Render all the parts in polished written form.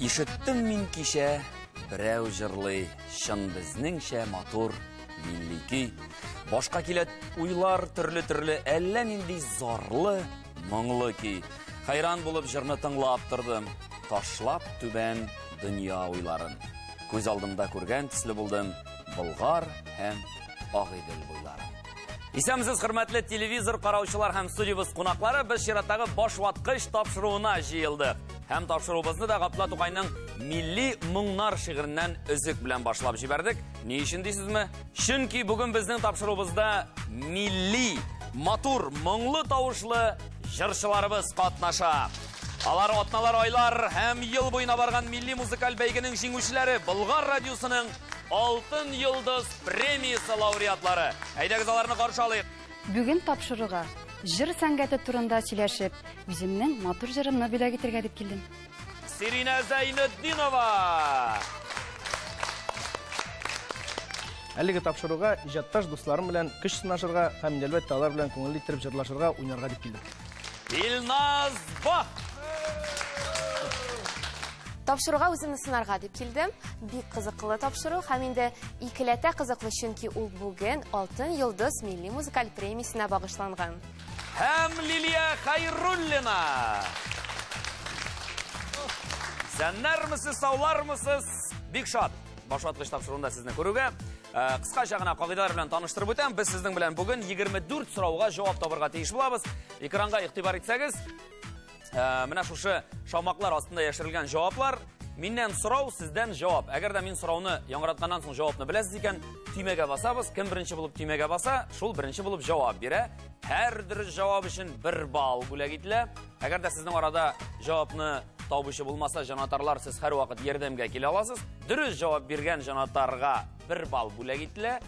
Ишеттем мин кичә, берәү җырлый, чын безнеңчә матур милли көй. Башка килә уйлар төрле-төрле, әллә нинди зарлы, моңлы көй. Хәйран булып җырны тыңлап тордым, ташлап түбән дөнья уйларын. Күз алдымда күргән төсле булдым Болгар һәм Агыйдел буйларын. Исәнмесез, хөрмәтле телевизор караучылар һәм студиябез кунаклары. Без чираттагы Башваткыч тапшыруына җыелдык. Һәм тапшыруыбызны да Габдулла Тукайның Милли моңнар шигыреннән өзек белән башлап җибәрдек. Ни өчен дисезме? Чөнки бүген безнең тапшыруыбызда милли, матур, моңлы тавышлы җырчыларыбыз катнаша. Алар атналар, айлар һәм ел буена барган милли музыкаль бәйгенең җиңүчеләре, Болгар радиосының Алтын йолдыз премиясе лауреатлары. Әйдәгез аларны каршы алыйк. Бүген тапшыруга җыр сәнгате турында сөйләшеп, үземнең матур җырымны бүләк итәргә дип килдем. Сиринә Зәйнетдинова! Әлеге тапшыруга иҗатташ дусларым белән көч сынашырга һәм, әлбәттә, алар белән күңелле иттереп җырлашырга, уйнарга дип килдем. Илназ Бах! Тапшыруга үземне сынарга дип килдем. Бик кызыклы тапшыру һәм инде икеләтә кызыклы, чөнки ул бүген Алтын йолдыз милли музыкаль премиясенә багышланган. Һәм Лилия Хайруллина! Исәннәрмесез, саулармысыз? Бик шат. Башваткыч тапшыруында сезне күрүгә. Э, кыскача гына кагыйдәләр белән таныштырып үтәм. Без сезнең белән бүген 24 сорауга җавап табырга тиеш булабыз. Экранга игътибар итсәгез, э, менә шушы шамаклар астында яшерелгән җаваплар. Миннән сорау, сездән җавап. Әгәр дә мин сорауны яңгыратканнан соң җавапны беләсез икән, төймәгә басабыз. Кем беренче булып төймәгә баса, шул беренче булып җавап бирә. Һәр дөрес җавап өчен бер балл бүләк ителә. Әгәр дә сезнең арада җавапны табучы булмаса, җанатарлар сез һәрвакыт ярдәмгә килә аласыз. Дөрес җавап биргән җанатарга бер балл бүләк ителә.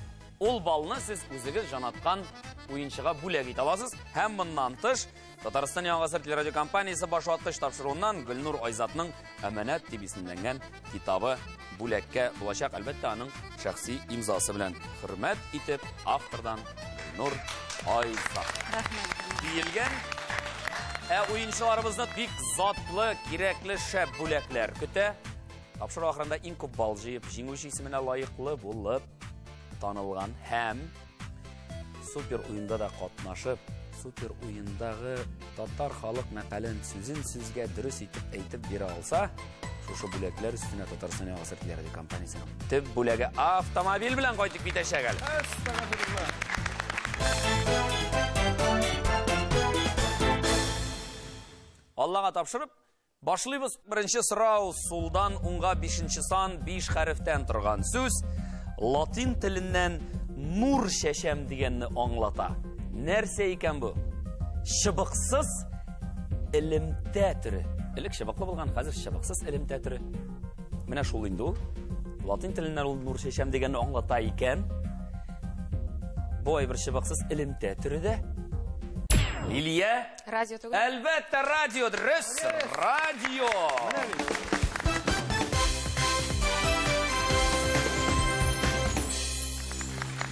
Ул баллны сез үзегез җанаткан уенчыга бүләк итә аласыз. Һәм моннан тыш, Татарстан Яңа гасыр телерадиокомпаниясе башваткыч тапшыруыннан Гөлнур Айзатның Әманәт дип исемләнгән китабы бүләккә булачак. Әлбәттә, аның шәхси имзасы белән хөрмәт итеп автордан Гөлнур Айзат. Рәхмәт. Диелгән. Ә уенчыларыбызны бик затлы, кирәкле шәп бүләкләр көтә. Тапшыру ахырында иң күп балл җыеп, җиңүче исеменә лаеклы булып танылган һәм супер уенда да катнашып, супер уендагы татар халык мәкален сүзен сүзгә дөрес итеп әйтеп бирә алса, шушы бүләкләр өстенә Татарстан Яңа гасыр телерадио компаниясенең төп бүләге автомобиль белән кайтып китәчәк әле. Аллага тапшырып, Башлыйбыз. Беренче сорау, сулдан уңга бишенче сан, биш хәрефтән торган сүз. Латин теленнән нур чәчәм дигәнне аңлата. Нәрсә икән бу? Чыбыксыз элемтә төре. Элек чыбыклы булган, хәзер чыбыксыз элемтә төре. Менә шул инде ул. Латин теленнән ул нур чәчәм дигәнне аңлата икән. Бу әйбер чыбыксыз элемтә төре дә. Лилия Радио түгел. Әлбәттә, радио, дөрес, радио.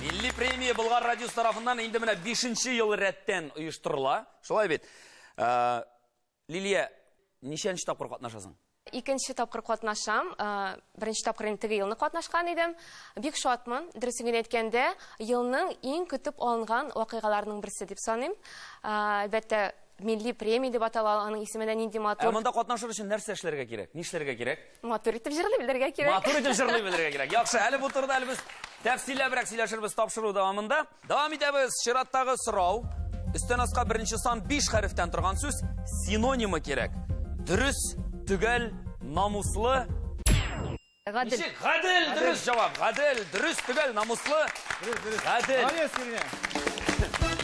Милли премия Болгар радиосы тарафыннан инде менә 5 ел рәттән оештырыла. Шулай бит. Э, Лилия, ничәнче тапкыр катнашасың? Икенче тапкыр катнашам. Беренче тапкыр инде теге елны катнашкан идем. Бик шатмын. Дөресен генә әйткәндә, елның иң көтеп алынган вакыйгаларының берсе дип саныйм. Әлбәттә, милли премия дип атала, аның исеме дә нинди матур. Ә монда катнашыр өчен нәрсә эшләргә кирәк? Нишләргә кирәк? Матур итеп җырлый белергә кирәк. Матур итеп җырлый белергә кирәк. Яхшы, әле бу турыда әле без тәфсилләбрәк сөйләшербез тапшыру дәвамында. Дәвам итәбез. Чираттагы сорау. Өстән аска беренче сан 5 хәрефтән торган сүз синонимы кирәк. Дөрес, төгәл, намуслы. Гадел. Ничек? Гадел, дөрес җавап. Гадел, дөрес, төгәл, намуслы. Дөрес, дөрес. Гадел. Молодец, Ирина.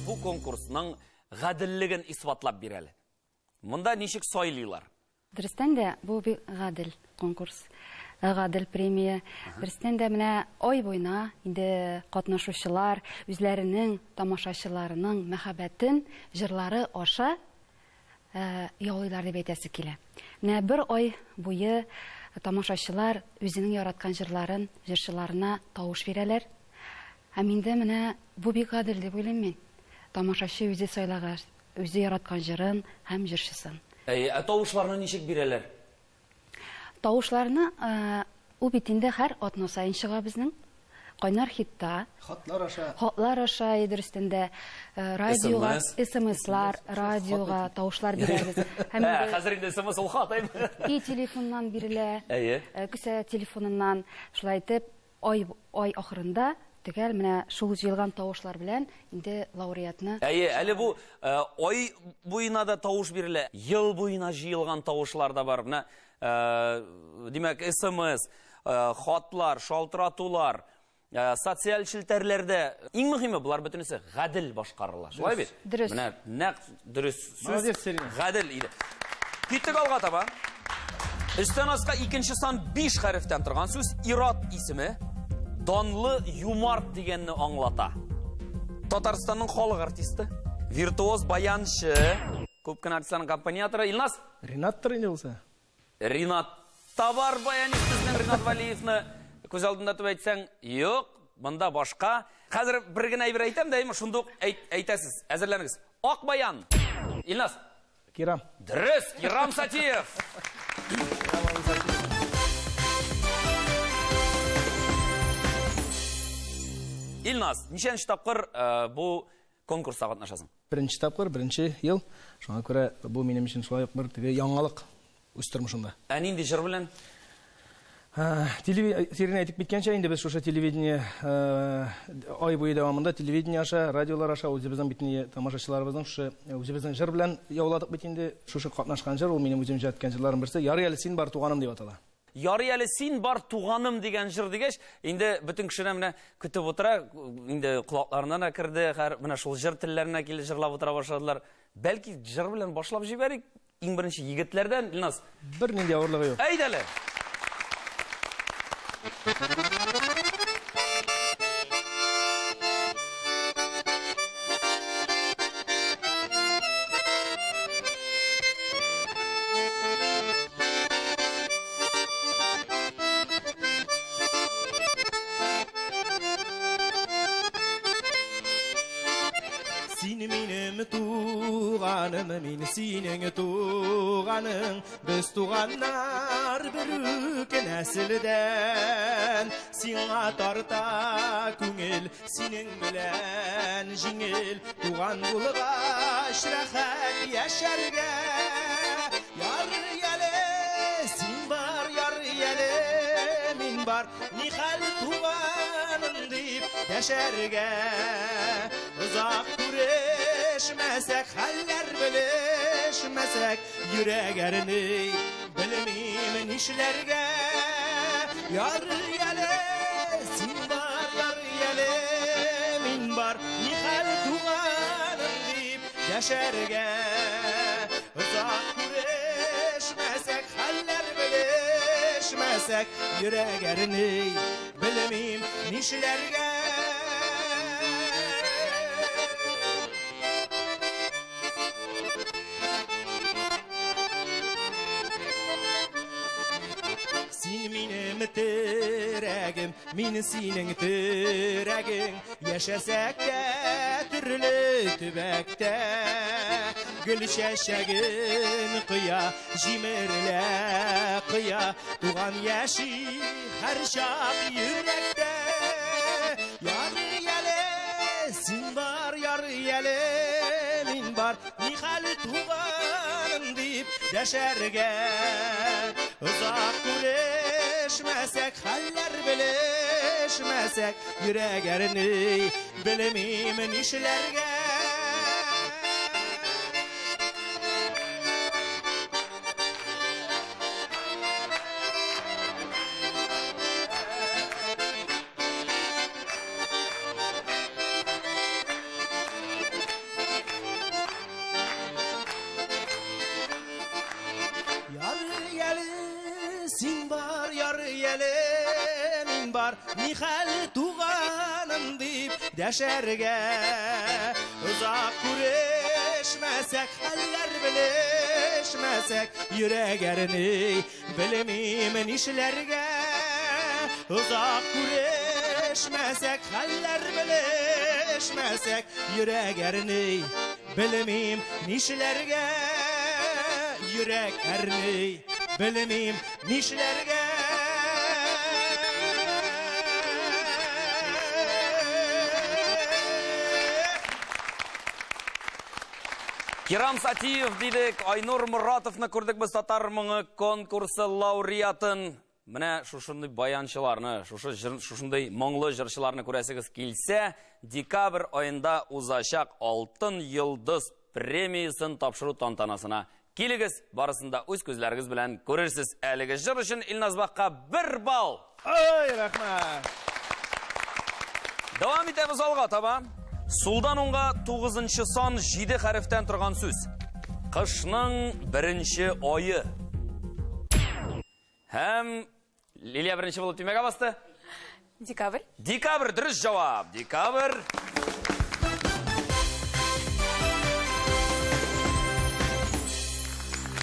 Бу конкурсның гаделлеген исбатлап бир әле. Монда ничек сайлыйлар? Дөрестән дә, бу бик гадел конкурс, гадел премия. Дөрестән дә, менә ай буена инде катнашучылар үзләренең тамашачыларының мәхәббәтен җырлары аша яулыйлар дип әйтәсе килә. Менә бер ай буе тамашачылар үзенең яраткан җырларын, җырчыларына тавыш бирәләр. Һәм инде менә бу бик гадел дип уйлыйм мин. Тамашачы үзе сайлагач. үзе яраткан җырын һәм җырчысын. Әйе, ә тавышларны ничек бирәләр? Тавышларны ул бит инде һәр атна саен чыга безнең. Кайнар хитта. Хатлар аша. Хатлар аша, дөрестән дә, радиога, СМСлар, радиога тавышлар бирәбез. Һәм инде хәзер инде СМС ул хат, әйме? И телефоннан бирелә. Әйе. Кесә телефоныннан шулай итеп ай ай ахырында төгәл менә шул җыелган тавышлар белән инде лауреатны. Әйе, әле бу ай буена да тавыш бирелә, ел буена җыелган тавышлар да бар. Менә, димәк, СМС, хатлар, шалтыратулар, социаль челтәрләрдә. Иң мөһиме, болар бөтенесе гадел башкарыла. Шулай бит? Дөрес. Менә нәкъ дөрес сүз. Молодец, Сирина. Гадел иде. Киттек алга таба. Өстән аска икенче сан 5 хәрефтән торган сүз ир-ат исеме. Данлы юмарт дигәнне аңлата. Татарстанның халык артисты, виртуоз баянчы, күп кенә артистларның аккомпаниаторы Илназ. Ренаттыр инде булса. Ринат Табар баянист безнең Ринат Валиевны күз алдында тотып әйтсәң, юк, монда башка. Хәзер бер генә әйбер әйтәм дә, әйме, шундук әйтәсез. Әзерләнегез. Ак баян. Илназ. Кирам. Дөрес, Кирам Сатиев. Илназ, ничәнче тапкыр бу конкурста катнашасың? Беренче тапкыр, беренче ел. Шуңа күрә бу минем өчен шулай ук бер теге яңалык үз тормышымда. Ә нинди җыр белән? Сирин әйтеп киткәнчә, инде без шушы телевидение ай буе дәвамында телевидение аша, радиолар аша үзебезнең бит инде тамашачыларыбызның шушы үзебезнең җыр белән яуладык бит инде. Шушы катнашкан җыр ул минем үзем иҗат иткән җырларым берсе. Ярый әле син бар, туганым дип атала. Ярый әле син бар, туганым дигән җыр дигәч, инде бөтен кеше дә менә көтеп утыра, инде колакларына да керде, һәр менә шул җыр телләренә килеп җырлап утыра башладылар. Бәлки җыр белән башлап җибәрик, иң беренче егетләрдән, Илназ. Бернинди авырлыгы юк. Әйдә әле. Син минем туганым, мин синең туганың, без туганнар бер үк нәселдән. Сиңа тарта күңел, синең белән җиңел, туган булгач рәхәт яшәргә. Ярый әле син бар, ярый әле мин бар, нихәл туганым дип дәшәргә. Озак күрешмәсәк, хәлләр белешмәсәк, йөрәк әрни, белмим нишләргә. Ярый әле син бар, ярый әле мин бар, нихәл туганым дип дәшәргә. Озак күрешмәсәк, хәлләр белешмәсәк, йөрәк әрни, белмим нишләргә. Син минем терәгем, мин синең терәгең, яшәсәк тә төрле төбәктә. Гөл чәчәген кыя, җимерелә кыя, туган яши һәрчак йөрәктә. Ярый әле син бар, ярый әле мин бар, нихәл туганым дип дәшәргә. Озак күрешмәсәк, хәлләр белешмәсәк, йөрәк әрни, белмим нишләргә. Ярый әле син бар, ярый әле мин бар, нихәл туганым дип дәшәргә. Озак күрешмәсәк, хәлләр белешмәсәк, йөрәк әрни, белмим нишләргә. Озак күрешмәсәк, хәлләр белешмәсәк, йөрәк әрни, Белмим нишләргә, йөрәк әрни. Белмим нишләргә. Кирам Сатиев дидек, Айнур Моратовны күрдек без Татар моңы конкурсы лауреатын. Менә шушындый баянчыларны, шушы җыр, шушындый моңлы җырчыларны күрәсегез килсә, декабрь аенда узачак Алтын йолдыз премиясен тапшыру тантанасына килегез, барысын да үз күзләрегез белән күрерсез. Әлеге җыр өчен Илназ Бахка бер балл! Ай, рәхмәт! Дәвам итәбез алга таба. Сулдан уңга тугызынчы сан җиде хәрефтән торган сүз. Кышның беренче ае. Һәм Лилия беренче булып төймәгә басты. Декабрь. Декабрь, дөрес җавап. Декабрь.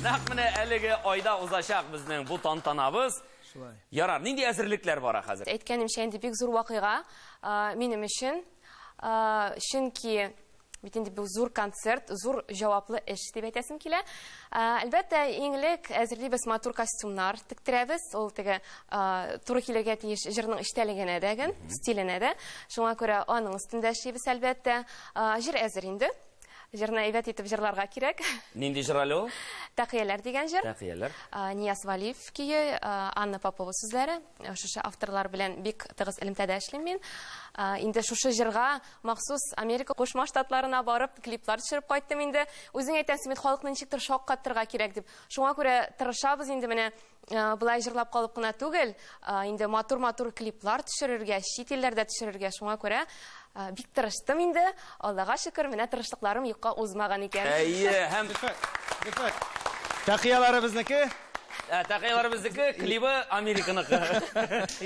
Нәкъ менә әлеге айда узачак безнең бу тантанабыз. Шулай. Ярар, нинди әзерлекләр бара хәзер? Әйткәнемчә, инде бик зур вакыйга минем өчен. Чөнки Бит инде бу зур концерт, зур җаваплы эш дип әйтәсем килә. Әлбәттә, иң элек әзерлибез матур костюмнар тектерәбез. Ул теге туры килергә тиеш җырның эчтәлегенә дә, ген, стиленә дә. Шуңа күрә аның өстендә эшлибез, әлбәттә. Җыр әзер инде. Җырны әйбәт итеп җырларга кирәк. Нинди җыр әле ул? Тәкыяләр дигән җыр. Тәкыяләр. Нияз Валиев көе, Анна Попова сүзләре. Шушы авторлар белән бик тыгыз элемтәдә эшлим мин. Инде шушы җырга Махсус Америка Кушма Штатларына барып, клиплар төшереп кайттым инде. Үзең әйтәсең бит, халыкны ничектер шаккатырга кирәк дип. Шуңа күрә тырышабыз инде менә э, болай җырлап калып кына түгел, э, инде матур-матур клиплар төшерергә, чит илләрдә төшерергә. Шуңа күрә э, бик тырыштым инде. Аллага шөкер, менә тырышлыкларым юкка узмаган икән. Әйе, һәм Рифат, тәкыялары безнеке. Ә, тәкыялары безнеке, клибы Американыкы.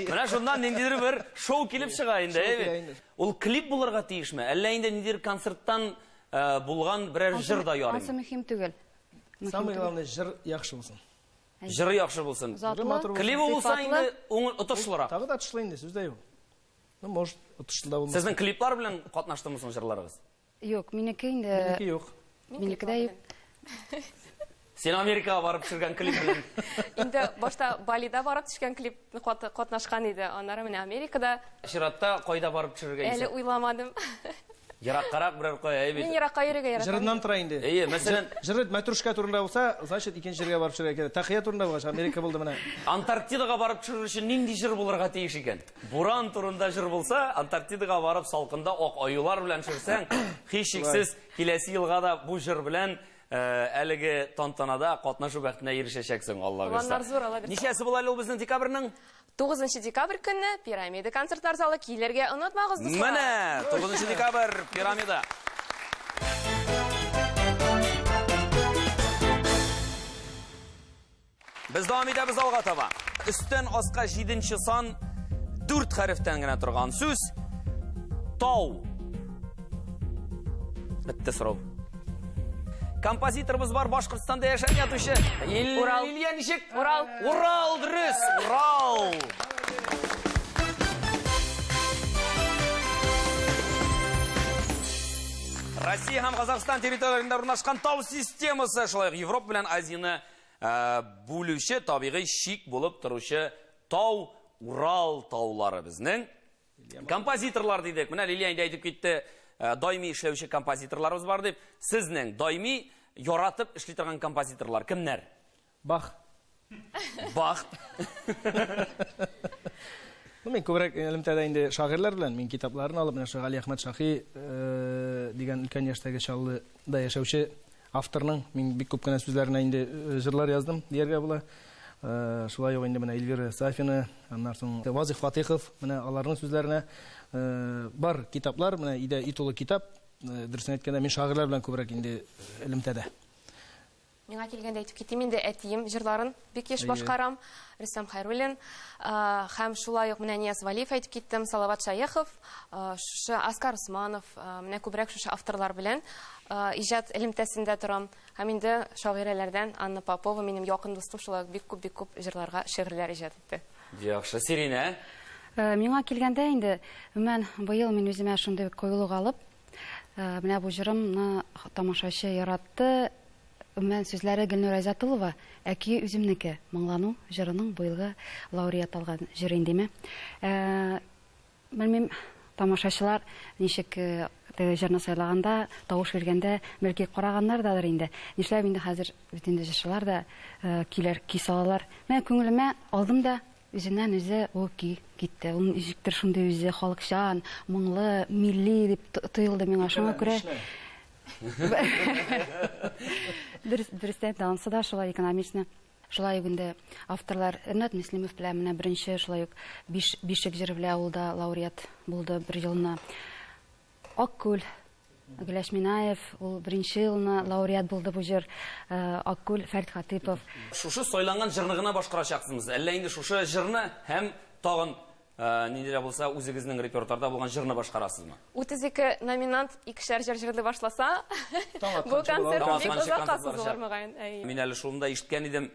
Менә шуннан ниндидер бер шоу килеп чыга инде, Шоу әйе килә бит? инде. Ул клип булырга тиешме? Әллә инде ниндидер концерттан э, булган берәр җыр да ярыймы? Ансы мөһим түгел. Мөһим Самое түгел. главное, җыр яхшы булсын. Җыры яхшы булсын. Затлы, Җыры матур булсын. Клибы булса сыйфатлы. инде уңы отышлырак. Тагы да отышлы инде, сүз дә юк. Ну, может, отышлы да булмас. Сезнең клиплар белән катнаштымы соң җырларыгыз? Юк, минеке инде. Минеке юк. Минеке дә юк. Син Америкага барып төшергән клип белән. Инде башта Балида барып төшкән клип катнашкан иде. Аннары менә Америкада. Чиратта кайда барып төшерергә Әле уйламадым. Ераккарак берәр кая, әйе бит. Мин еракка йөрергә яратам. Җырыннан тора инде. Әйе, мәсәлән, Җыры мәтрүшкә турында булса, значит, икенче җиргә барып төшергә кирәк. Тәхия турында булгач, Америка булды менә. Антарктидага барып төшерер өчен нинди җыр булырга тиеш икән? Буран турында җыр булса, Антарктидага барып салкында ак аюлар белән төшерсәң, һичшиксез киләсе елга да бу җыр белән э, әлеге тантанада катнашу бәхетенә ирешәчәксең, Алла бирса. Планнар зур, Алла бирса. Ничәсе була әле ул безнең декабрьнең? 9 декабрь көнне Пирамида концертлар залы килергә онытмагыз, дуслар. Менә 9 декабрь Пирамида. Без дәвам итәбез алга таба. Өстән аска җиденче сан дүрт хәрефтән генә торган сүз. Тау. Бетте сорау. Композиторыбыз бар, Башкортстанда яшәп ятучы. Ил... Урал. Илья ничек? Урал. Урал, дөрес. Урал. Россия һәм Казахстан территорияләрендә урнашкан тау системасы, шулай ук Европа белән Азияне Ә, бүлүче табигый чик булып торучы тау Урал таулары безнең. Композиторлар дидек. Менә Лилия инде әйтеп китте, ә, даими эшләүче композиторларыбыз бар дип. Сезнең даими яратып эшли торган композиторлар кемнәр? Бах. Бах. Ну, мин күбрәк элемтәдә инде шагыйрьләр белән, мин китапларын алып, менә шул Гали Әхмәт Шахи э, дигән өлкән яшьтәге Чаллыда яшәүче авторның мин бик күп кенә сүзләренә инде э, җырлар яздым дияргә була. Э, шулай ук инде менә Эльвира Сафина, аннан соң Вазих Фатыйхов, менә аларның сүзләренә э, бар китаплар, менә өйдә өй тулы китап. Э, дөресен әйткәндә, мин шагыйрьләр белән күбрәк инде элемтәдә. Миңа килгәндә әйтеп китим инде, әтием җырларын бик еш башкарам, Рөстәм Хәйруллин. Һәм шулай ук менә Нияз Вәлиев әйтеп киттем, Салават Шәехов, шушы Аскар Усманов, менә күбрәк шушы авторлар белән иҗат элемтәсендә торам. Һәм инде шагыйрәләрдән Анна Попова минем якын дустым, шулай ук бик күп, бик күп җырларга шигырьләр иҗат итте. Яхшы, Сиринә? Миңа килгәндә инде, гомумән, быел мин үземә шундый кыюлык алып, Менә бу җырымны тамашачы яратты. Гомумән, сүзләре Гөлнур Айзатулова, ә көе үземнеке. Моңлану җырының быелгы лауреат алган җыры индеме. Белмим, тамашачылар ничек теге җырны сайлаганда, тавыш биргәндә, бәлки караганнардадыр инде. Нишләп инде хәзер бит инде җырчылар да көйләр, көй салалар. Менә күңелемә алдым да, үзеннән-үзе ул көй китте. Ул ничектер шундый үзе халыкчан, моңлы, милли дип тоелды миңа. Шуңа күрә Дөрес, дөрестән дә, анысы да шулай экономично. Шулай ук инде авторлар Ренат Мөслимов белән менә беренче шулай ук биш, Бишек җыры белән ул да лауреат булды бер елны. Аккүл Гөләш Минаев ул беренче елны лауреат булды бу җыр. Э, Аккүл Фәрит Хатыйпов. Шушы сайланган җырны гына башкарачаксыз. Әллә инде шушы җырны һәм тагын э, нинди дә булса үзегезнең репертуарда булган җырны башкарасызмы? 32 номинант икешәр җыр җырлый башласа, бу концерт бик озакка сузылыр, мөгаен. Мин әле шуны да ишеткән идем,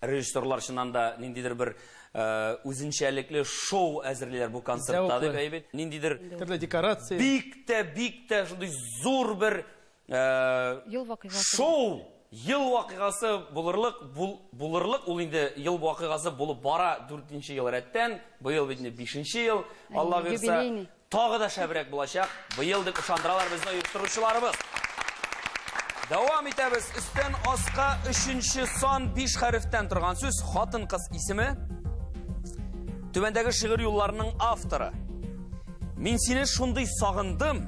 режиссерлар чыннан да ниндидер бер э, үзенчәлекле шоу әзерлиләр бу концертта дип әйбит. Ниндидер төрле декорация. Бик тә, бик тә шундый зур бер э, ел вакыйгасы. Шоу, ел вакыйгасы булырлык, бул, булырлык, ул инде ел вакыйгасы булып бара 4 ел рәттән, быел бит инде 5 ел, Алла бирса. Тагы да шәбрәк булачак быел дип ышандыралар безне оештыручыларыбыз. Дәвам итәбез. Өстән аска өченче сан биш хәрефтән торган сүз хатын-кыз исеме. Түбәндәге шигырь юлларының авторы. Мин сине шундый сагындым,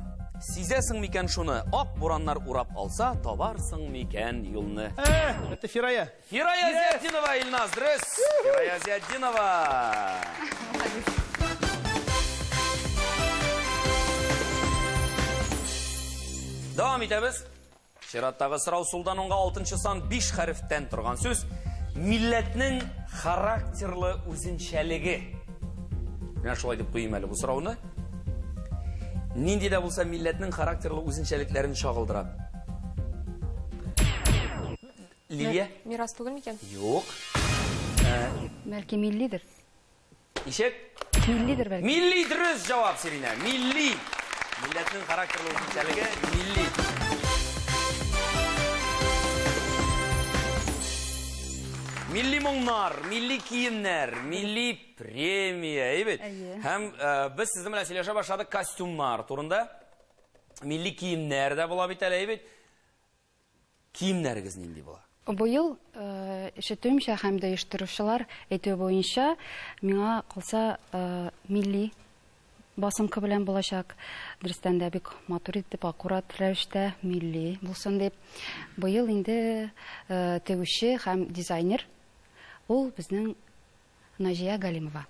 сизәсең микән шуны? Ак бураннар урап алса, табарсың микән юлны? Э, это Фирая. Фирая Зиятдинова, Илназ, дөрес. Фирая Зиятдинова. Дәвам итәбез. Чираттагы сорау сулдан уңга алтынчы сан биш хәрефтән торган сүз. Милләтнең характерлы үзенчәлеге. Менә шулай дип куйыйм әле бу сорауны. Нинди дә булса милләтнең характерлы үзенчәлекләрен чагылдыра. Лилия? Мирас түгел микән? Юк. Бәлки миллидер. Ничек? Миллидер бәлки. Милли дөрес җавап, Сиринә. Милли. Милләтнең характерлы үзенчәлеге милли. Милли моңнар, милли киемнәр, милли премия, әйбәт. Һәм э, без сезнең белән сөйләшә башладык костюмнар турында. Милли киемнәр дә була бит әле, әйбәт. Киемнәрегез нинди була? Быел, ишетүемчә һәм дә оештыручылар әйтүе буенча, миңа калса, милли басынкы белән булачак. Дөрестән дә бик матур итеп, аккурат рәвештә милли булсын дип. Быел инде тегүче һәм дизайнер ул безнең Наҗия Галимова.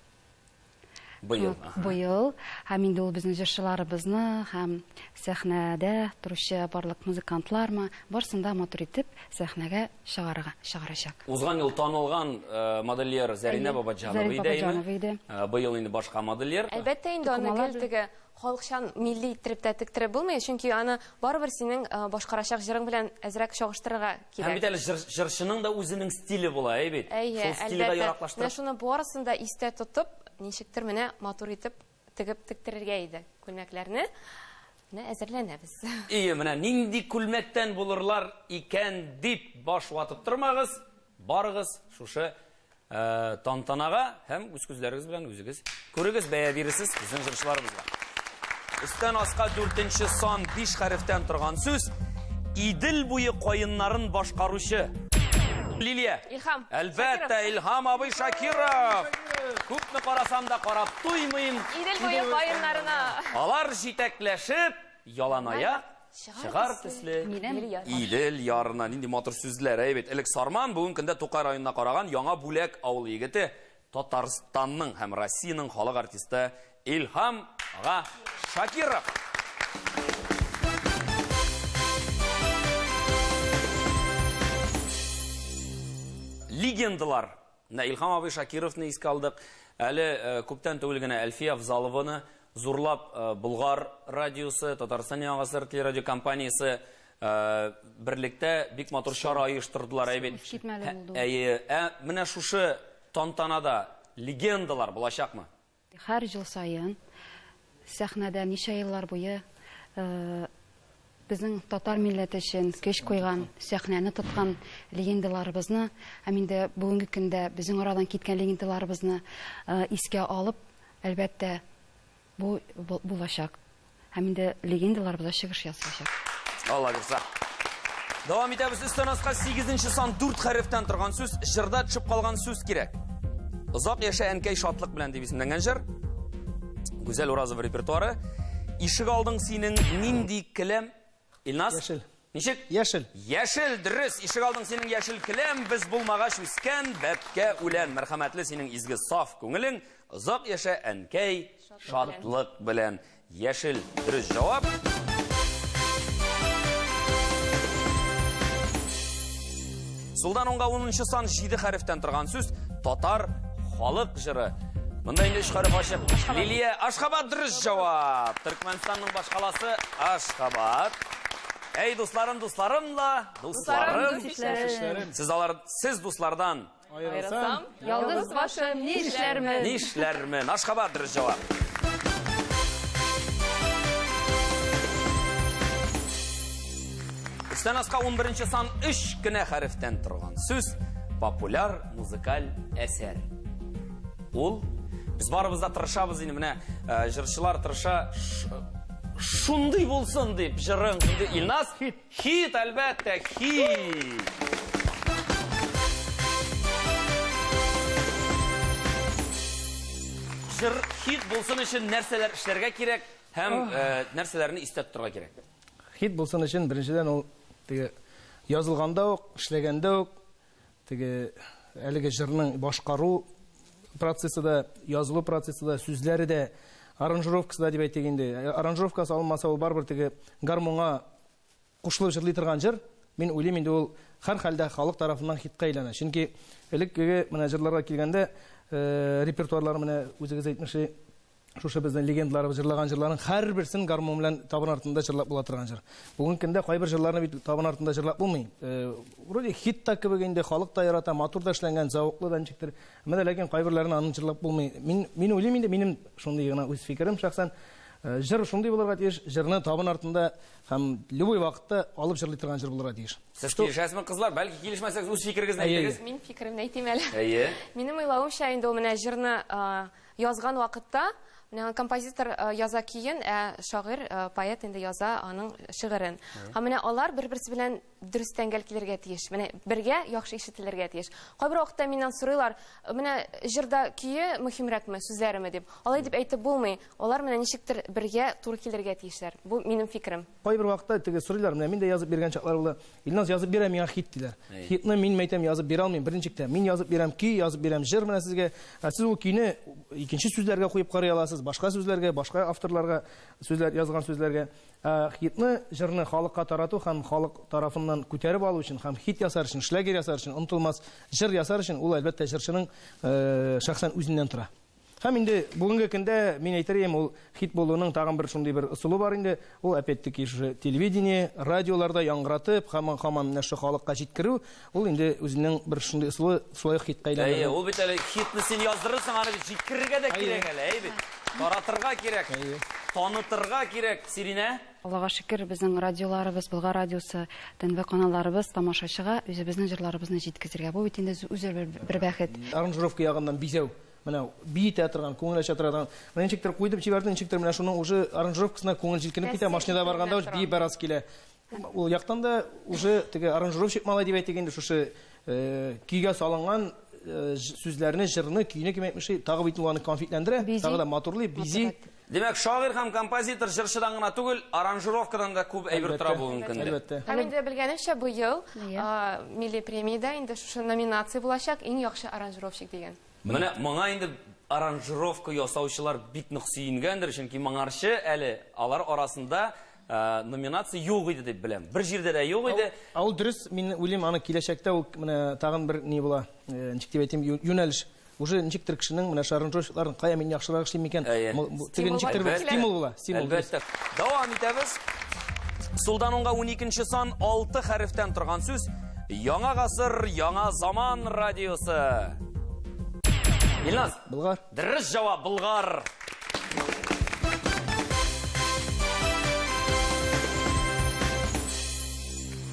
Быел. Быел. Һәм инде ул безнең җырчыларыбызны һәм сәхнәдә торучы барлык музыкантлармы, барысын да матур итеп сәхнәгә чыгарырга, чыгарачак. Узган ел танылган э, модельер Зәринә Бабаҗанова иде, Бабаҗанова иде. Э, быел инде башка модельер. Әлбәттә инде аны гел теге халыкчан милли иттереп тә тектереп булмый, чөнки аны барыбер синең э, башкарачак җырың белән әзрәк чагыштырырга кирәк. Һәм бит әле җыр, җырчының да үзенең стиле була, әй бит. Әйе, Шул стильгә әлбәттә. яраклаштырып. Менә шуны барысын да истә тотып, ничектер менә матур итеп тегеп тектерергә иде күлмәкләрне. Менә әзерләнәбез. Ие, менә нинди күлмәктән булырлар икән дип баш ватып тормагыз, барыгыз шушы Э, тантанага һәм үз күзләрегез белән үзегез күрегез, бәя бирерсез безнең җырчыларыбызга. Өстән аска дүртенче сан биш хәрефтән торган сүз Идел буе каеннарын башкаручы. Лилия. Илһам. Әлбәттә, Илһам абый Шакиров. Күпме карасам да карап туймыйм. Идел буе каеннарына. Алар җитәкләшеп, яланаяк Чыгар төсле Идел ярына. Нинди матур сүзләр, әй бит. Элек Сарман, бүгенге көндә Тукай районына караган Яңа Бүләк авылы егете, Татарстанның һәм Россиянең халык артисты Илһам ага Шакиров. Легендалар. Менә Илһам абый Шакировны искә алдык. Әле э, күптән түгел генә Әлфия Авзалованы зурлап э, Болгар радиосы, Татарстан Яңа гасыр телерадиокомпаниясе э, берлектә бик матур чара оештырдылар. Әйбәт. Искитмәле булды ул. Әйе, ә менә шушы тантанада легендалар булачакмы? Һәр ел саен сәхнәдә ничә еллар буе э, Безнең татар милләте өчен көч куйган, сәхнәне тоткан легендаларыбызны һәм инде бүгенге көндә безнең арадан киткән легендаларыбызны искә алып, әлбәттә, бу булачак. Һәм инде легендаларыбыз да чыгыш ясаячак. Алла бирса. Дәвам итәбез. Өстән аска 8 сан 4 хәрефтән торган сүз, җырда төшеп калган сүз кирәк. Озак яшә әнкәй шатлык белән дип исемләнгән җыр. Гүзәл Уразова репертуары. Ишек алдың синең нинди келәм? Илназ? Яшел. Ничек? Яшел. Яшел, дөрес. Ишек алдың синең яшел келәм, без булмагач үскән бәбкә үлән. Мәрхәмәтле синең изге саф күңелең. Озак яшә әнкәй шатлык белән. Яшел, дөрес җавап. Сулдан уңга 10 сан 7 хәрефтән торган сүз татар халык җыры. Монда инде 3 хәреф ачык. Лилия Ашхабад дөрес җавап. Төркмәнстанның башкаласы Ашхабад. Әй, дусларым, дусларым ла, дусларым. Сез алар, сез дуслардан Аерылсам, ялгыз башым нишләрмен? Нишләрмен? Ашхабад дөрес җавап. Өстән аска 11 сан 3 кенә хәрефтән торган сүз популяр музыкаль әсәр. Ул без барыбыз да тырышабыз инде менә э, җырчылар тырыша шундый булсын дип җырың шундый Илназ хит хит әлбәттә хит. Җыр хит булсын өчен нәрсәләр эшләргә кирәк һәм э, нәрсәләрне истә тотарга кирәк? Хит булсын өчен беренчедән ул теге язылганда ук, эшләгәндә үк теге әлеге җырның башкару процессы да, язылу процессы да, сүзләре дә, аранжировкасы да дип әйтик инде. Аранжировкасы алынмаса, ул барыбер теге гармунга кушылып җырлый торган җыр, мин уйлыйм инде ул һәрхәлдә халык тарафыннан хитка әйләнә. Чөнки элеккеге менә җырларга килгәндә, репертуарлар менә үзегез әйтмешли, Шушы безнең легендаларыбыз җырлаган җырларның һәрберсен гармун белән табын артында җырлап була торган җыр. Бүгенге көндә кайбер җырларны бит табын артында җырлап булмый. Э, вроде хит та кебек инде, халык та ярата, матур да эшләнгән, зәвыклы да ничектер. Әмма дә ләкин кайберләрен аны җырлап булмый. Мин мин уйлыйм инде, минем шундый гына үз фикерем шәхсән. Э, җыр шундый булырга тиеш, җырны табын артында һәм любой вакытта алып җырлый торган җыр булырга тиеш. Сез килешәсезме, кызлар? Бәлки килешмәсәгез, үз фикерегезне әйтегез. Мин фикеремне әйтим әле. Әйе. Минем уйлавымча, инде ул менә җырны Язган вакытта, менә композитор яза көен, ә шагыйрь, поэт инде яза аның шигырен. Һәм менә алар бер-берсе белән дөрес тәңгәл килергә тиеш. Менә бергә яхшы ишетелергә тиеш. Кайбер вакытта миннән сорыйлар, менә җырда көе мөһимрәкме, сүзләреме дип. Алай дип әйтеп булмый. Алар менә ничектер бергә туры килергә тиешләр. Бу минем фикерем. Кайбер вакытта теге сорыйлар, менә мин дә язып биргән чаклар булды. Илназ язып бирә миңа хит диләр. Хитны мин мәйтәм язып бирә алмыйм берничек тә. Мин язып бирәм көй, язып бирәм җыр менә сезгә. Ә сез ул көйне икенче сүзләргә куеп карый аласыз, башка сүзләргә, башка авторларга сүзләр язган сүзләргә. Ә хитны, җырны халыкка тарату һәм халык тарафыннан күтәреп алу өчен һәм хит ясар өчен, шлягер ясар өчен, онытылмас җыр ясар өчен ул әлбәттә җырчының шәхсән үзеннән тора. Һәм инде бүгенге көндә мин әйтер идем, ул хит булуның тагын бер шундый бер ысулы бар инде. Ул опять-таки шушы телевидение, радиоларда яңгыратып, һаман һаман менә шушы халыкка җиткерү, ул инде үзенең бер шундый ысулы, шулай ук хитка Әйе, әйләнә. ул бит әле хитны син яздырырсың, аны бит җиткерергә дә кирәк әле, әйе бит. Таратырга кирәк, танытырга кирәк, Сиринә. Аллага шөкер, безнең радиоларыбыз, Болгар радиосы, ТНВ каналларыбыз тамашачыга үзебезнең җырларыбызны җиткезергә. Бу бит инде үзе бер бәхет. Аранжировка ягыннан бизәү, менә биетә торган, күңел ача торган. Менә ничектер куйдым, җибәрдем, ничектер менә шуның уже аранжировкасына күңел җилкенеп китә, машинада барганда уж биеп барасы килә. Ул яктан да уже теге аранжировщик малай дип әйтик инде, шушы көйгә салынган сүзләрне, җырны, көйне кем әйтмешли, тагы бит ул аны конфетләндерә, тагы да матурлый, бизи. Димәк, шагыйрь һәм композитор җырчыдан гына түгел, аранжировкадан да күп әйбер тора бүгенге көндә. Әлбәттә. Һәм инде белгәнемчә, быел милли премиядә инде шушы номинация булачак, иң яхшы аранжировщик дигән. Менә моңа инде аранжировка ясаучылар бик нык сөенгәндер, чөнки моңарчы әле алар арасында номинация юк иде дип беләм. Бер җирдә дә юк иде. Ә ул дөрес, мин уйлыйм, аны киләчәктә ул менә тагын бер ни була, ничек дип әйтим, юнәлеш. Уже ничектер кешенең менә аранжировщикларын кая мин яхшырак эшлим микән? Теге ничектер бер стимул була, стимул. Әлбәттә. Дәвам итәбез. Сулдан уңга 12 сан 6 хәрефтән торган сүз. Яңа гасыр, яңа заман радиосы. Илназ. Болгар. Дөрес җавап, Болгар.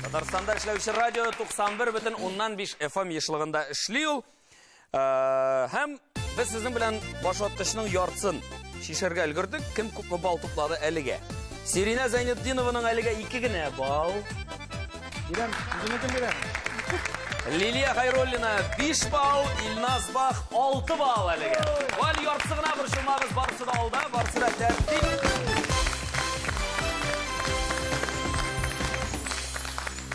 Татарстанда эшләүче радио 91,5 FM ешлыгында эшли ул. Э, һәм без сезнең белән башваткычның яртысын шишәргә өлгердек. Кем күпме балл туплады әлегә? Сиринә Зәйнетдинованың әлегә 2 генә балл. Бирәм, үземнекен бирәм. Лилия Хайруллина 5 балл, Илназ Бах 6 балл әлегә. Бу әле яртысы гына борчылмагыз, барысы да алда, барысы да тәртип.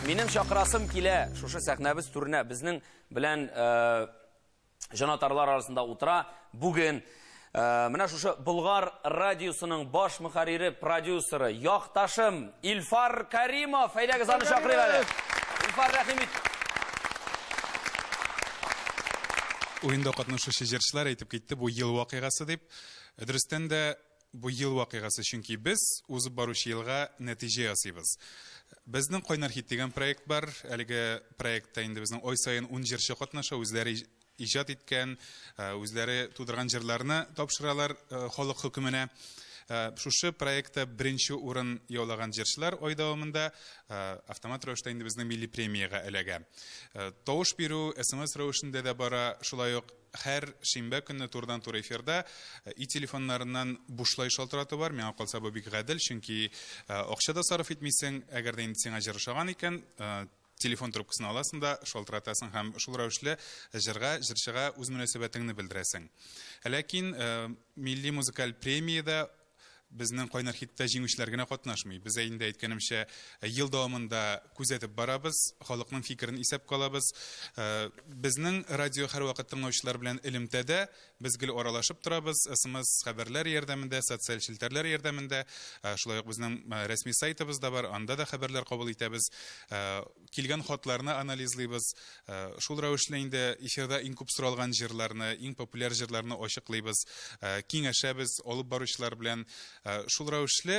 Минем чакырасым килә шушы сәхнәбез түренә безнең белән э, җанатарлар арасында утыра. Бүген э, менә шушы Болгар радиосының баш мөхәррире, продюсеры, якташым Илфар Каримов. Әйдәгез аны чакырыйк әле. Илфар, рәхим ит. Уенда катнашучы җырчылар әйтеп китте, бу ел вакыйгасы дип. Дөрестән дә бу ел вакыйгасы, чөнки без узып баручы елга нәтиҗә ясыйбыз. Безнең Кайнар хит дигән проект бар. Әлеге проектта инде безнең ай саен 10 җырчы катнаша, үзләре иҗат иткән, үзләре тудырган җырларны тапшыралар халык хөкеменә. Шушы проектта беренче урын яулаган җырчылар ай дәвамында автомат рәвештә инде безнең милли премиягә эләгә. Тавыш бирү СМС рәвешендә дә бара, шулай ук һәр шимбә көнне турыдан-туры эфирда и телефоннарыннан бушлай шалтырату бар. Миңа калса бу бик гадел, чөнки акча да сарыф итмисең, әгәр дә инде сиңа җыр ошаган икән, телефон трубкасын аласың да шалтыратасың һәм шул рәвешле җырга, җырчыга үз мөнәсәбәтеңне белдерәсең. Ләкин милли музыкаль премиядә безнең Кайнар хитта җиңүчеләр генә катнашмый. Без инде әйткәнемчә, ел дәвамында күзәтеп барабыз, халыкның фикерен исәпкә алабыз. Безнең радио һәрвакыт тыңлаучылар белән элемтәдә, без гел аралашып торабыз, СМС хәбәрләр ярдәмендә, социаль челтәрләр ярдәмендә, шулай ук безнең рәсми сайтыбыз да бар, анда да хәбәрләр кабул итәбез, килгән хатларны анализлыйбыз. Шул рәвешле инде эфирда иң күп соралган җырларны, иң популяр җырларны ачыклыйбыз, киңәшәбез алып баручылар белән. Шул рәвешле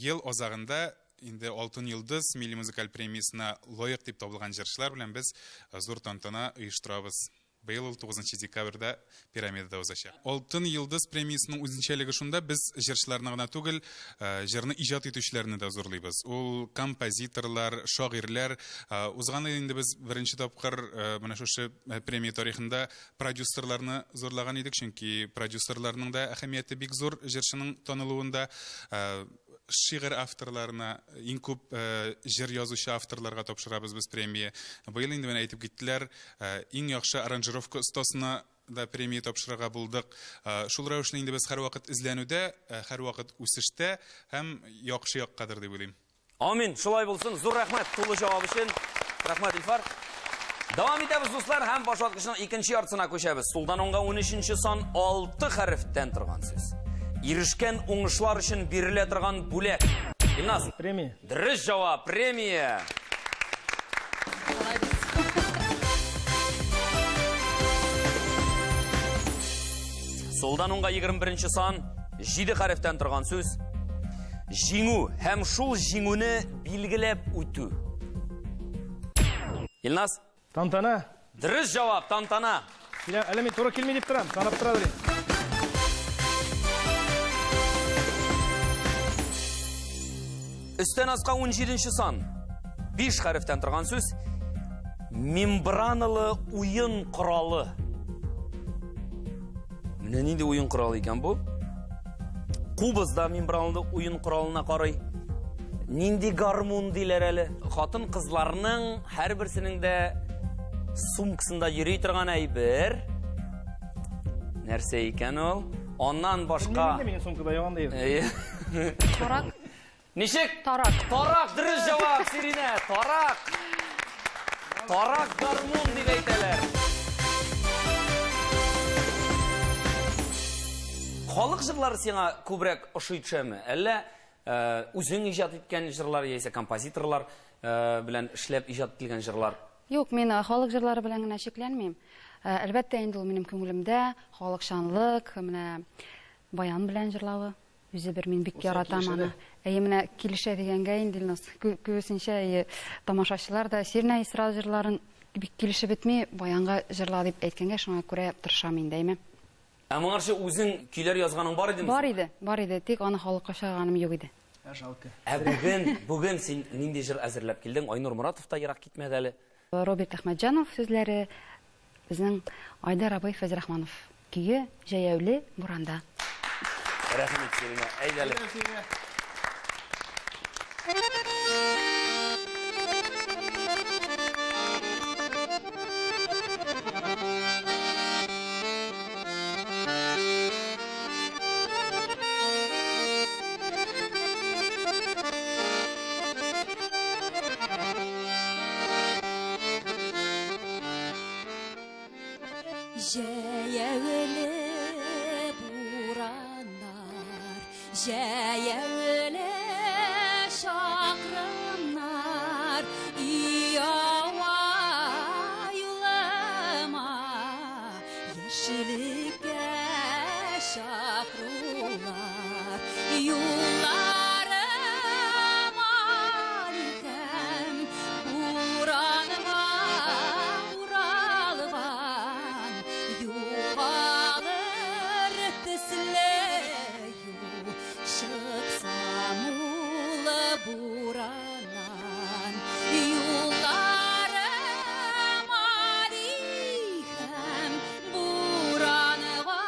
ел азагында инде Алтын йолдыз милли музыкаль премиясенә лаек дип табылган җырчылар белән без зур тантана оештырабыз. Быел ул 9 декабрьдә Пирамидада узачак. Алтын йолдыз премиясенең үзенчәлеге шунда, без җырчыларны гына түгел, җырны иҗат итүчеләрне дә зурлыйбыз. Ул композиторлар, шагыйрьләр. Узган ел инде без беренче тапкыр менә шушы премия тарихында продюсерларны зурлаган идек, чөнки продюсерларның да әһәмияте бик зур җырчының танылуында. Шигырь авторларына, иң күп җыр язучы авторларга тапшырабыз без премия. Быел инде менә әйтеп киттеләр, иң яхшы аранжировка остасына да премия тапшырырга булдык. Шул рәвешле инде без һәрвакыт эзләнүдә, һәрвакыт үсештә һәм яхшы яккадыр дип уйлыйм. Амин, шулай булсын. Зур рәхмәт тулы җавап өчен. Рәхмәт, Илфар. Дәвам итәбез, дуслар, һәм башваткычның икенче яртысына күчәбез. Сулдан уңга 13 сан 6 хәрефтән торган сүз. Ирешкән уңышлар өчен бирелә торган бүләк. Илназ. Премия. Дөрес җавап, премия. Сулдан уңга 21 сан 7 хәрефтән торган сүз. Җиңү һәм шул җиңүне билгеләп үтү. Илназ? Тантана. Дөрес җавап, тантана. Килә, әле мин туры килми дип торам, санап тора берим. Өстән аска 17 сан. 5 хәрефтән торган сүз. Мембраналы уен коралы. Менә нинди уен коралы икән бу? Кубыз да мембраналы уен коралына карый. Нинди гармун диләр әле? Хатын-кызларның һәрберсенең дә сумкасында йөри торган әйбер. Нәрсә икән ул? Аннан башка. Минем сумкада юк андый. Тарак. Ничек? Тарак. Тарак, дөрес җавап, Сиринә. Тарак. Тарак гармун дип әйтәләр. Халык җырлары сиңа күбрәк ошый төшәме? Әллә э, үзең иҗат иткән җырлар яисә композиторлар э, белән эшләп иҗат ителгән җырлар? Юк, мин э, халык җырлары белән генә чикләнмим. Әлбәттә, инде ул минем күңелемдә халыкчанлык, менә баян белән җырлавы. Үзе бер мин бик яратам аны. Әйе, менә килешә дигәнгә инде Илназ, күбесенчә әйе, тамашачылар да Сирнә Исра җырларын бик килешеп бетми, баянга җырла дип әйткәнгә, шуңа күрә тырышам инде, әйме. Ә моңарчы үзең көйләр язганың бар идеме? Бар иде, бар иде, тик аны халыкка чыгарганым юк иде. Ә жалко. Ә бүген, бүген син нинди җыр әзерләп килдең? Айнур Моратов та ерак китмәде әле. Роберт Әхмәтҗанов сүзләре, безнең Айдар абый Фәйзрахманов көе Җәяүле буранда. Рәхим ит, Сиринә. Әйдә әле. Җәяүле бураннар, җәяүле чакрымнар, Иава юлыма, яшьлеккә чакырулар. Юлларым алиһәм, буранга уралган, югалыр төсле юл, чыксам ул бураннан. Юлларым алиһәм, буранга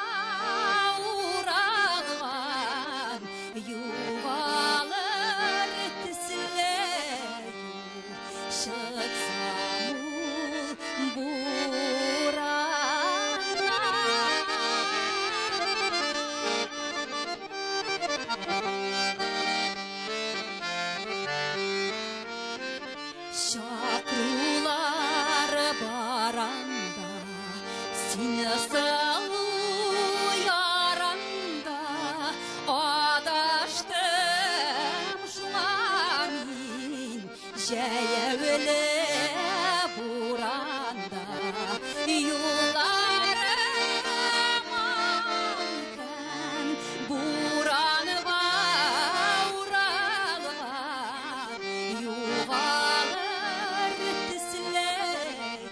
уралган, югалыр төсле юл, чыксам ул бураннан. Чакырулар баранда, сине сылу яранда, адаштым шуңа мин, җәяүле буранда. Юлларым икән, буранга уралган, югалыр төсле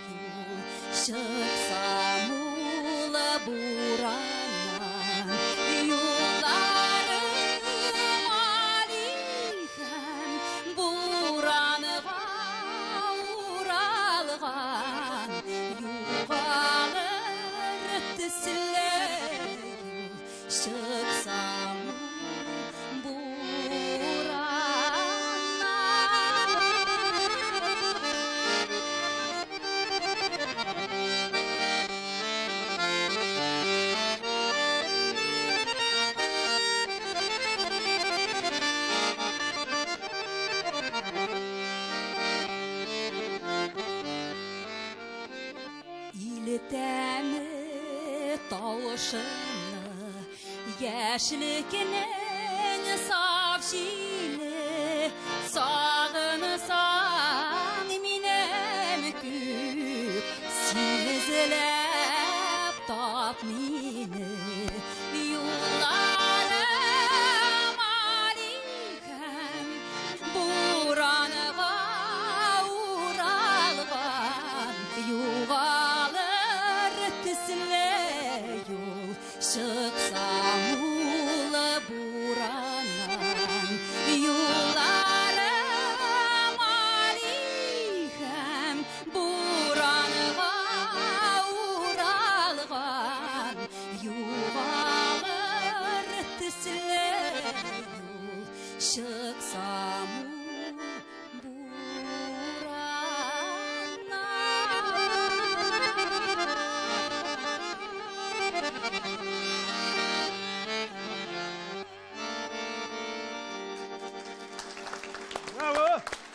юл, чыксам ул бураннан. Юлларым алиһәм, буранга уралган, югалыр төсле юл, чыксам ул бураннан. Илтәме тавышымны яшьлекнең саф җиле, сагынсаң минем күк, син эзләп тап мине. Юлларым алиһәм, буранга уралган, югалыр төсле юл, чыксам ул бураннан. Юлларым алиһәм, буранга уралган, югалыр төсле юл, чыксам ул бураннан. Браво!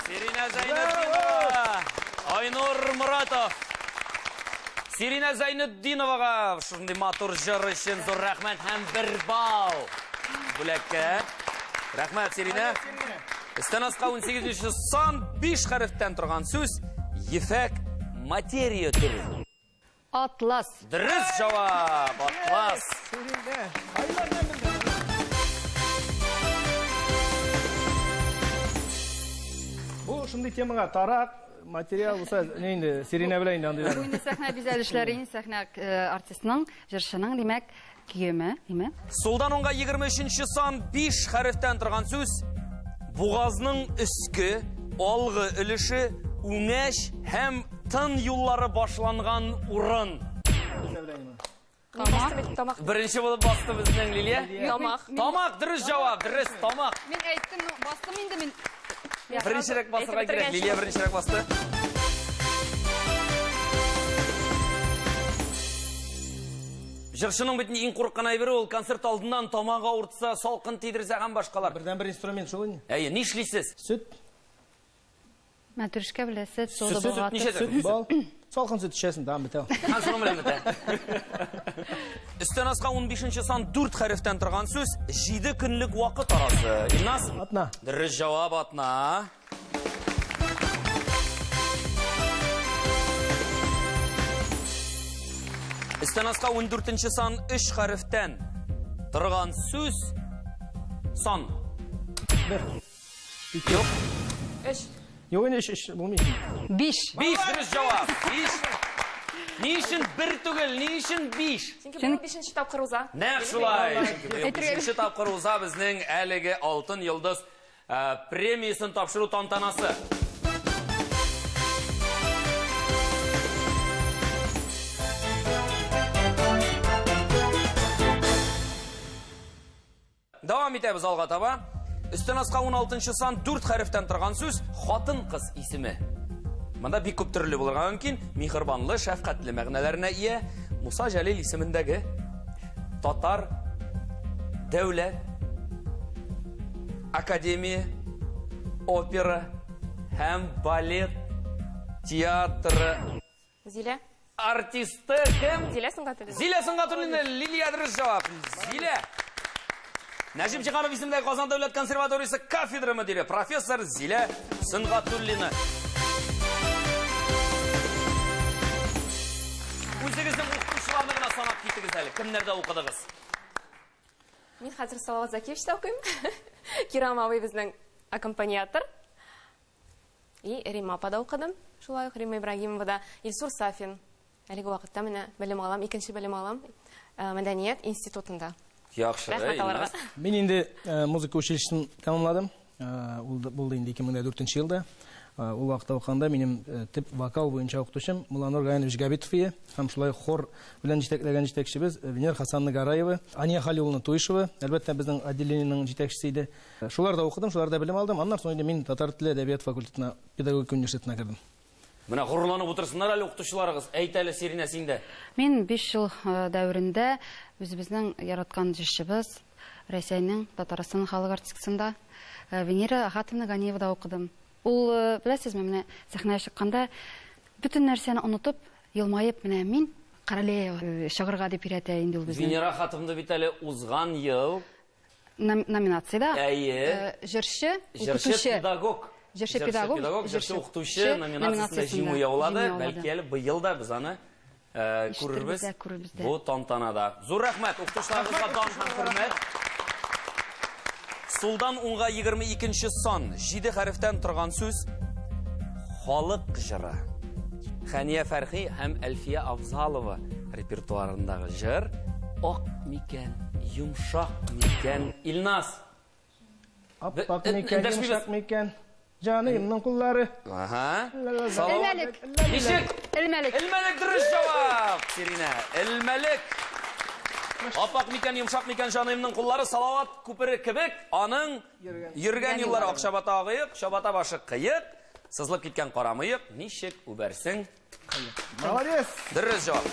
Сиринә Зәйнетдинова, Айнур Моратов. Сиринә Зәйнетдиновага шундый матур җыр өчен зур рәхмәт һәм бер балл бүләккә. Рәхмәт, Сиринә. Өстән аска 18 сан 5 хәрефтән торган сүз ефәк материя төре. Атлас. Дөрес җавап, атлас. Сиринә, айлардан белдем. Бу шундый темага тарак, материал булса, не инде, Сиринә белә инде андыйларны. Бу инде сәхнә бизәлешләре, инде сәхнә артистның, җырчының, димәк, киеме, димәк. Сулдан уңга 23 сан 5 хәрефтән торган сүз Бугазның өске, алгы өлеше, үңәч һәм тын юллары башланган урын. Тамак. Тамак. Беренче булып басты безнең Лилия. Тамак. Тамак, дөрес җавап, дөрес, тамак. Мин әйттем, ну, бастым инде мин. Беренчерәк басырга Әйтеп кирәк. бетергәнче. Лилия беренчерәк басты. Җырчының бит иң курыккан әйбере ул концерт алдыннан тамак авыртса, салкын тидерсә һәм башкалар. Бердән бер инструмент шул инде. Әйе, нишлисез? Сөт, Мәтрүшкә белән сөт, сода Сөт, сөт болгатып. ничә сөт, бал. Салкын сөт эчәсең, тагын бетә. Һәм шуның белән бетә. Өстән аска 15 сан 4 хәрефтән торган сүз 7 көнлек вакыт арасы. Илназ? Атна. Дөрес җавап атна. Өстән аска 14 сан 3 хәрефтән торган сүз сан. Бер. Юк. Өч. Юк инде өч, өч булмый. Биш. 5 дөрес җавап. 5. Ни өчен бер түгел, ни өчен 5? Чөнки бу бишенче тапкыр уза. Нәкъ шулай. Чөнки быел бишенче тапкыр уза безнең әлеге Алтын йолдыз премиясен тапшыру тантанасы. Дәвам итәбез алга таба. Өстән аска 16 сан 4 хәрефтән торган сүз хатын-кыз исеме. Монда бик күп төрле булырга мөмкин. Миһербанлы, шәфкатьле мәгънәләренә ия Муса Җәлил исемендәге татар дәүләт академия опера һәм балет театры Зилә. артисты кем? Зилә Сөнгатуллина. Зилә Сөнгатуллина, Лилия дөрес җавап. Зилә. Нәҗип Җиһанов исемендәге Казан дәүләт консерваториясе кафедра мөдире, профессор Зилә Сөнгатуллина. Үзегезнең укытучыларны гына санап китегез әле. Кемнәрдә укыдыгыз? Мин хәзер Салават Закиевичта укыйм. Кирам абый безнең аккомпаниатор. И Рима апада укыдым. Шулай ук Рима Ибрагимовада Илсур Сафин. Әлеге вакытта менә белем алам, икенче белем алам мәдәният институтында. Яхшы, Рәхмәт аларга. Мин инде музыка училищесын тәмамладым. Ул булды инде 2004 елда. Ул вакытта укыганда минем төп вокал буенча укытучым Мулланур Гаянович Габитов ие һәм шулай хор белән җитәкләгән җитәкчебез Венера Хасановна Гараева, Ания Халиловна Туишева, әлбәттә, безнең отделениенең җитәкчесе иде. Шуларда укыдым, шуларда белем алдым. Аннан соң инде мин татар теле әдәбият факультетына, педагогика университетына кердем. Менә горурланып утырсыннар әле укытучыларыгыз. Әйт әле, Сиринә, син дә. Мин 5 ел дәверендә үзебезнең яраткан җырчыбыз, Рәсәйнең, Татарстанның халык артисткасында Венера Ахатовна Ганиевада укыдым. Ул, беләсезме, менә сәхнәгә чыкканда бөтен нәрсәне онытып, елмаеп, менә мин королева чыгарга дип өйрәтә инде ул безне. Венера Ахатовна бит әле узган ел номинациядә Әйе. Җырчы, Җырчы укытучы. педагог. Җырчы педагог, педагог, җырчы укытучы номинациясендә җиңү яулады. Бәлки әле быел да без аны күрербез бу тантанада. Зур рәхмәт укытучыларыбызга дан һәм хөрмәт. Сулдан уңга 22 сан, 7 хәрефтән торган сүз халык җыры. Хәния Фәрхи һәм Әлфия Авзалова репертуарындагы җыр ак микән, йомшак микән? Илназ. Аппак микән, йомшак микән? Җаныемның куллары. Ага. Элмәлек. Ничек? Элмәлек. Элмәлек дөрес җавап, Сиринә. Элмәлек. Аппак микән, йомшак микән җаныемның куллары Салават күпере кебек, аның йөргән юллары ак чабата агыек, чабата башы кыек, сызылып киткән кара мыек, ничек үбәрсең? Молодец! Дөрес җавап.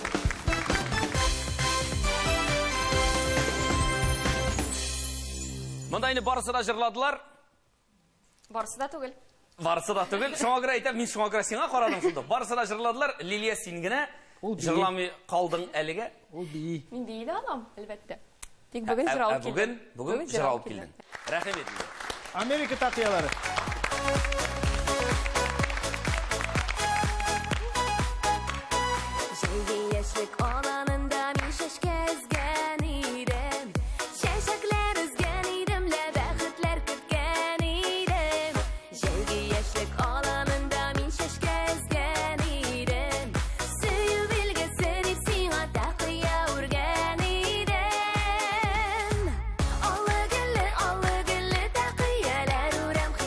Монда инде барысы да җырладылар. Барысы да түгел. Барысы да түгел. Шуңа күрә әйтәм, мин шуңа күрә сиңа карадым шунда. Барысы да җырладылар. Лилия, син генә җырламый калдың әлегә. Ул бии. Мин бии дә алам, әлбәттә. Тик бүген җыр алып килдем. Бүген, бүген җыр алып килдең. Рәхим ит. Америка такыялары. Җәйге яшьлек аланында мин чәчкә өзгән идем. Чәчәкләр өзгән идем, лә бәхетләр көткән идем. Җәйге яшьлек аланында мин чәчкә өзгән идем. Сөю билгесе дип сиңа такыя үргән идем. Аллы-гөлле, аллы-гөлле такыялар үрәм.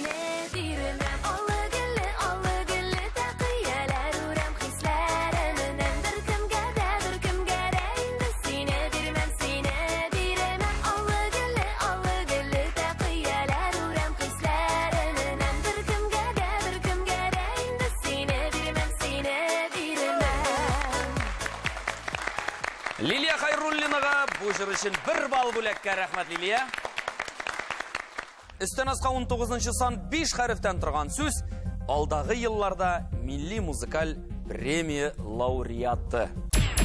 сине бирмәм. Аллы-гөлле, аллы-гөлле тәкыяләр үрәм хисләремнән. Беркемгә дә, беркемгә дә инде сине бирмәм, сине бирмәм. Аллы-гөлле, аллы-гөлле тәкыяләр үрәм хисләремнән. Беркемгә дә, беркемгә дә инде сине бирмәм, сине бирмәм. Лилия Хайруллинага бу җыр өчен бер балл бүләккә рәхмәт, Лилия. Өстән аска 19 сан 5 хәрефтән торган сүз алдагы елларда милли музыкаль премия лауреаты.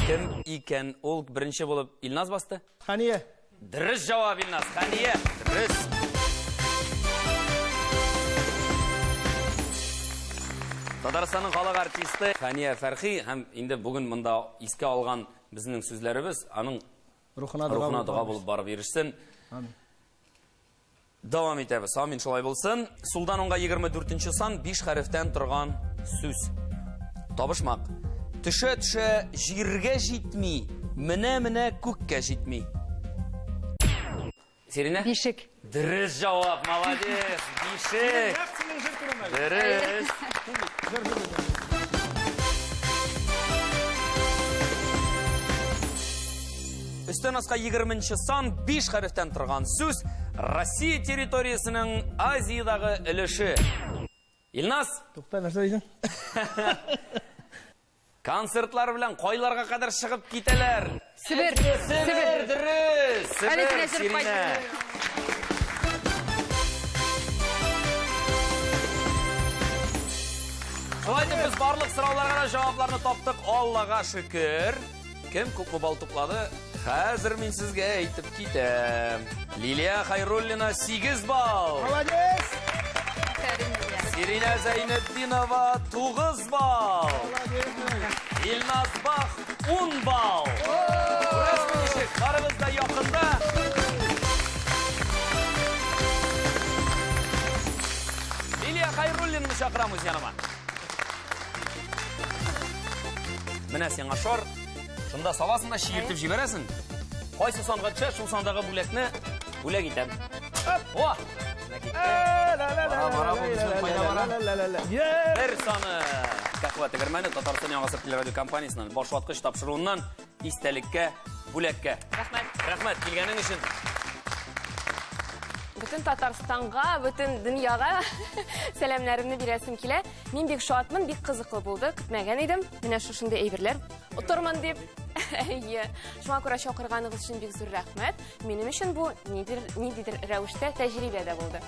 Кем икән ул? Беренче булып Илназ басты. Хания. Дөрес җавап, Илназ. Хания. Дөрес. Татарстанның халык артисты Хания Фәрхи һәм инде бүген монда искә алган безнең сүзләребез аның рухына дога, рухына дога булып барып ирешсен. Амин. Дәвам итәбез. Амин, шулай булсын. Сулдан уңга 24 сан 5 хәрефтән торган сүз. Табышмак. Төшә-төшә җиргә җитми, менә-менә күккә җитми. Сиринә? Бишек. Дөрес җавап, молодец. Бишек. Дөрес. Өстән аска 20 сан 5 хәрефтән торган сүз Россия территориясенең Азиядагы өлеше. Илназ? Тукта, нәрсә дисең? Концертлар белән кайларга кадәр чыгып китәләр? Себер. Себер, дөрес. Әле Себер, генә җырып Сиринә. Шулай итеп без барлык сорауларга да җавапларны таптык. Аллага шөкер. Кем күпме балл туплады? Хәзер мин сезгә әйтеп китәм. Лилия Хайруллина 8 балл. Молодец! Сиринә Зәйнетдинова 9 балл. Илназ Бах 10 балл. Күрәсезме ничек? Барыбыз да якында. Лилия Хайруллинаны чакырам үз яныма. Менә сиңа шар. Шунда саласың да чиертеп җибәрәсең. Кайсы санга төшә, шул сандагы бүләкне бүләк итәм. О! Менә китте. Бара, бара, бу безнең кайда бара? Бер саны. Кәхвә тегермәне Татарстан яңа гасыр телерадиокомпаниясеннән башваткыч тапшыруыннан истәлеккә, бүләккә. Рәхмәт. Рәхмәт килгәнең өчен. Бөтен Татарстанга, бөтен дөньяга сәламнәремне бирәсем килә. Мин бик шатмын, бик кызыклы булды. Көтмәгән идем. Менә шушындый әйберләр отырмын дип. Әйе. Шуңа күрә чакырганыгыз өчен бик зур рәхмәт. Минем өчен бу нидер, ниндидер рәвештә тәҗрибә дә булды.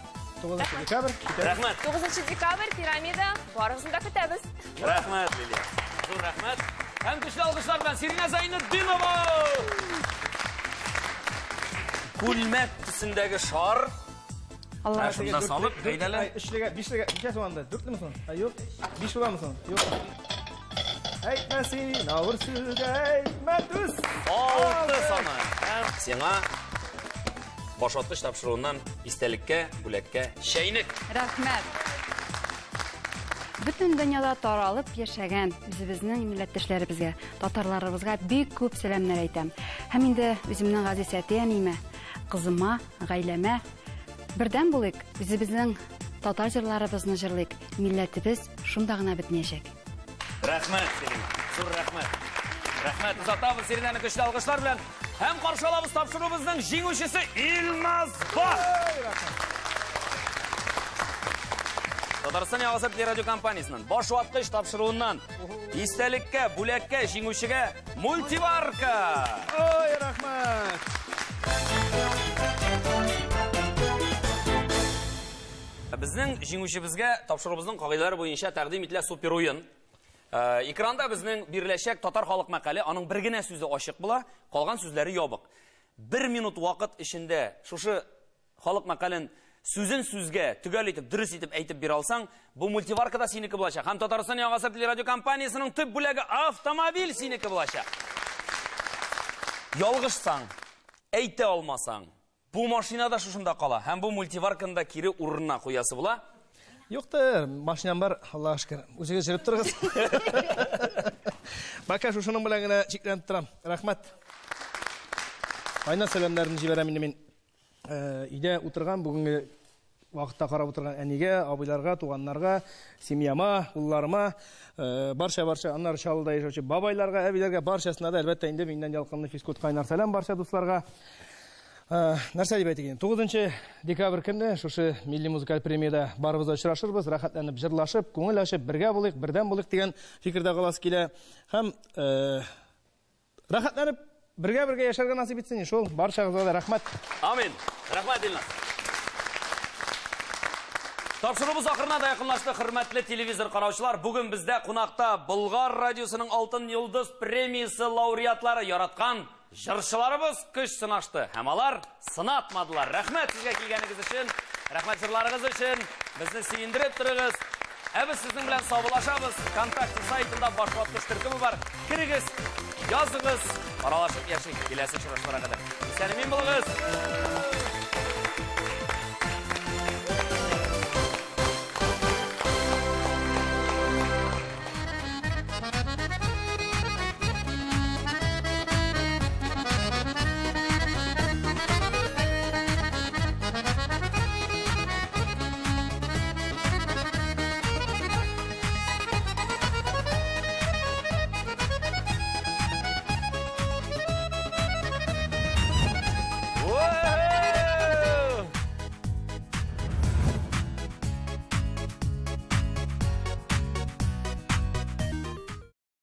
9 декабрь. Рәхмәт. 9 декабрь пирамида. Барыгызны да көтәбез. Рәхмәт, Лилия. Зур рәхмәт. Һәм көчле алкышлар белән Сиринә Зайнетдинова. Күлмәк төсендәге шар. Алла. Шунда салып, әйдәле. Өчлегә, бишлегә, ничә соң анда? Дүртлеме соң? Ә, юк. Биш буламы соң? Юк. Әйтмә син, авыр сүз, әйтмә дус. Алты саны. Һәм сиңа башваткыч тапшыруыннан истәлеккә, бүләккә чәйнек. Рәхмәт. Бөтен дөньяда таралып яшәгән үзебезнең милләттәшләребезгә, татарларыбызга бик күп сәламнәр әйтәм. Һәм инде үземнең газиз әти-әниемә, кызыма, гаиләмә бердәм булыйк, үзебезнең татар җырларыбызны җырлыйк. Милләтебез шунда гына бетмәячәк. Рәхмәт, Сирина. Зур рәхмәт. Рәхмәт. Озатабыз Сиринәне көчле алкышлар белән. Һәм каршы алабыз тапшыруыбызның җиңүчесе Илназ Бах. Татарстан Яңа гасыр телерадиокомпаниясеннән башваткыч тапшыруыннан истәлеккә, бүләккә, җиңүчегә мультиварка. Ой, рәхмәт. Безнең җиңүчебезгә тапшыруыбызның кагыйдәләре буенча тәкъдим ителә супер уен. Экранда безнең биреләчәк татар халык мәкале, аның бер генә сүзе ачык була, калган сүзләре ябык. Бер минут вакыт эчендә шушы халык мәкален сүзен сүзгә төгәл итеп, дөрес итеп әйтеп бирә алсаң, бу мультиварка да синеке булачак. Һәм Татарстан Яңа гасыр телерадиокомпаниясенең төп бүләге автомобиль синеке булачак. Ялгышсаң, әйтә алмасаң, бу машина да шушында кала һәм бу мультиварканы да кире урынына куясы була. Юктыр, машинам бар, Аллага шөкер. Үзегез йөреп торыгыз. Бака шушының белән генә чикләнеп торам. Рәхмәт. Кайнар сәламнәрне җибәрәм инде мин. Өйдә утырган бүгенге вакытта карап утырган әнигә, абыйларга, туганнарга, семьяма, улларыма, барча-барча, аннары Чаллыда яшәүче бабайларга, әбиләргә, барчасына да, әлбәттә инде, миннән ялкынлы физкульт кайнар сәлам барча дусларга. Нәрсә дип әйтик инде? 9 декабрь көнне шушы милли музыкаль премиядә барыбыз да очрашырбыз, рәхәтләнеп җырлашып, күңел ачып, бергә булыйк, бердәм булыйк дигән фикердә каласы килә. Һәм рәхәтләнеп бергә-бергә яшәргә насыйп итсен шул. Барчагызга да рәхмәт. Амин. Рәхмәт, Илназ. Тапшыруыбыз ахырына да якынлашты, хөрмәтле телевизор караучылар. Бүген бездә кунакта Болгар радиосының Алтын йолдыз премиясе лауреатлары яраткан җырчыларыбыз көч сынашты һәм алар сынатмадылар. Рәхмәт сезгә килгәнегез өчен, рәхмәт җырларыгыз өчен. Безне сөендереп торыгыз. Ә без сезнең белән саубуллашабыз. Вконтакте сайтында башваткыч төркеме бар. Керегез, языгыз, аралашып яшик. Киләсе очрашуларга кадәр. Исән-имин булыгыз.